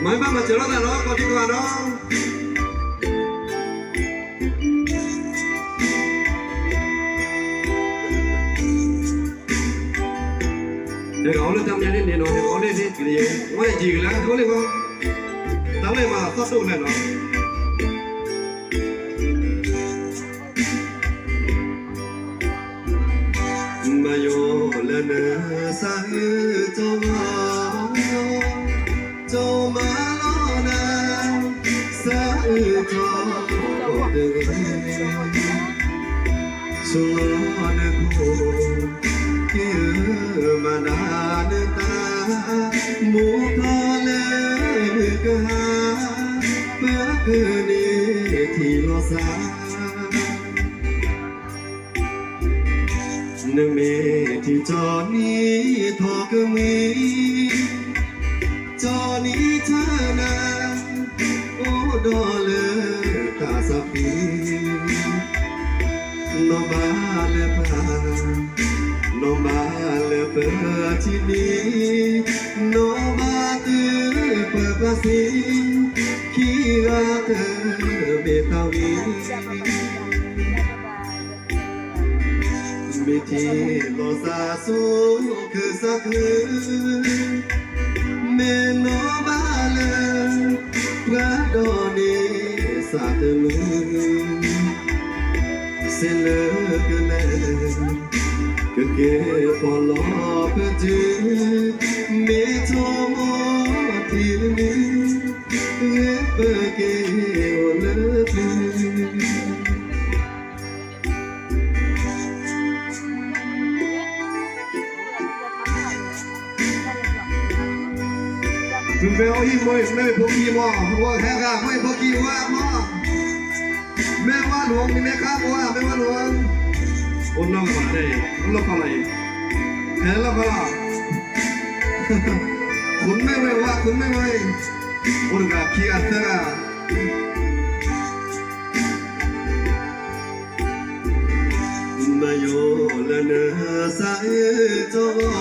မၤဘၣ်မၤစၢၤလိာ်သးနီၤ ကိးဒံကိးဂၤနီၤ. ဟဲကအိၣ်လၢတၢ်မဲာ်န့ၣ်နီၤ ဟဲကအိၣ်လၢန့ၣ် ဝဲယံၤကလၢ် အိၣ်လၢဂီၤ တၢ်လၢမၤသီၣ်ဒိၣ်လဲၣ်နီၤ. မၤယိာ်လၢနသးအုးကၠီ ကၠီမၤလီၤနၤ သးအုးကၠီတဂ့ၤ ဆိလီၤနခိၣ် က့ၤအၢမၤနၤနသး မိၢ်ထီၣ်လၢမုၢ်ကဟါ ပကန့ၢ်ထံၣ်လီၤစၢ် နမ့ၢ်ထံၣ်ကၠီနံၤထီၣ်ကမှံ ကၠီနံၤထၢနၤ အိၣ်ဒီးလၢတၢ်သးဖှံ နီၢ်ဘၣ်လၢပှၤ နီၢ်ဘၣ်လၢပထံၣ်န့ၣ် နီၢ်ဘၣ်တုၤပှၤဘၣ်စံး ခံဂၤတမ့ၢ်တၢ်ဝံၤ မ့ၢ်ထံၣ်လီၤသးဆူခၢၣ်သးခု မ့ၢ်နီၢ်ဘၣ်လၢ ပှၤဒီးန့ၣ်သးတမုာ် စ့လၢကလဲၤ ကက့ၤပီၢ်လီၤပတုၤ မ့ၢ်ထီၣ်မီၢ်ထံၣ်န့ၣ် ဂ့ၤပက့ၤအိၣ်လၢပျၢၤ မ့ၢ်အိၣ်ဟံၣ်မိၢ်မ့ၢ်ဖိခံမီၢ် အိၣ်ဟဲဂၤဖိဖိခံဝါမီၢ် မ့ၢ်ဝါလူၤ မ့ၢ်မ့ၢ်ခါပှၤ မ့ၢ်ဝါလူၤ အိၣ်နီၢ်ကမၤဒ်အံၤ လီၢ်ခီလီၤအံၤ ဟဲလီၢ်ခီလီၤ ခိၣ်မ့ၢ်ဝဲဝါ ခိၣ်မ့ၢ်ဝဲ အိၣ်တဂၤခံဂၤသၢဂၤ မၤယိာ်လၢနသးအုး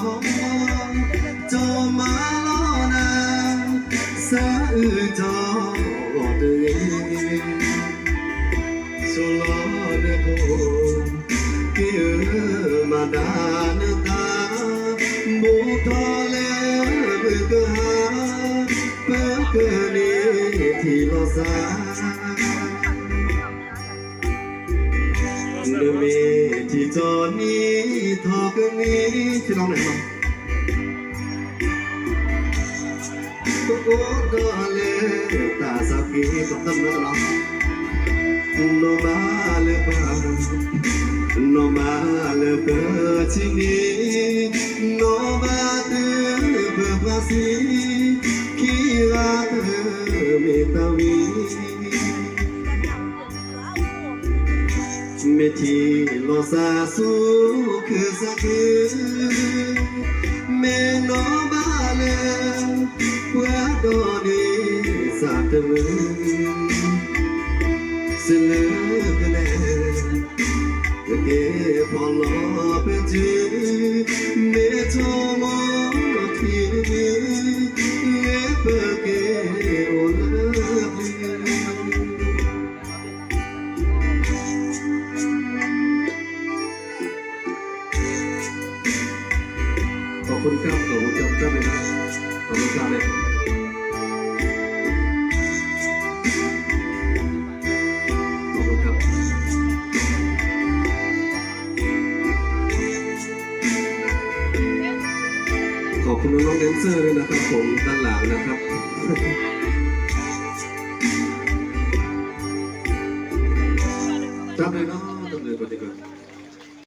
ကၠီ ကၠီမၤလီၤနၤ သးအုးကၠီတဂ့ၤ ဆိလီၤနခိၣ် က့ၤအၢမၤနၤနသး မိၢ်ထီၣ်လၢမုၢ်ကဟါ ပကန့ၢ်ထံၣ်လီၤစၢ် နမ့ၢ်ထံၣ်ကၠီနံၤထီၣ်ကမှံ ထံၣ်လီၤန့ၣ် ပအိၣ်ဒီးလၢတၢ်သးဖှံ ပသးမုာ်တလီၤ နီၢ်ဘၣ်လၢပှၤ နီၢ်ဘၣ်လၢပထံၣ်န့ၣ် နီၢ်ဘၣ်တုၤပှၤဘၣ်စံး ခံဂၤတမ့ၢ်တၢ်ဝံၤ မ့ၢ်ထံၣ်လီၤသးဆူခၢၣ်သးခု မ့ၢ်နီၢ်ဘၣ်လၢ ပှၤဒီးန့ၣ်သးတမုာ် စ့လၢကလဲၤ ကက့ၤပီၢ်လီၤပတုၤ မ့ၢ်ထီၣ်မီၢ်ထံၣ်န့ၣ် ဂ့ၤပက့ၤအိၣ်လၢပျၢၤ ขอบคุณครับ ขอบคุณครับ ท่านนะครับ ขอบคุณครับ ขอบคุณครับ ขอบคุณน้องๆแดนเซอร์ด้วยนะครับผม ด้านหลังนะครับ จับเลยเนาะ จับเลยก่อนดีกว่า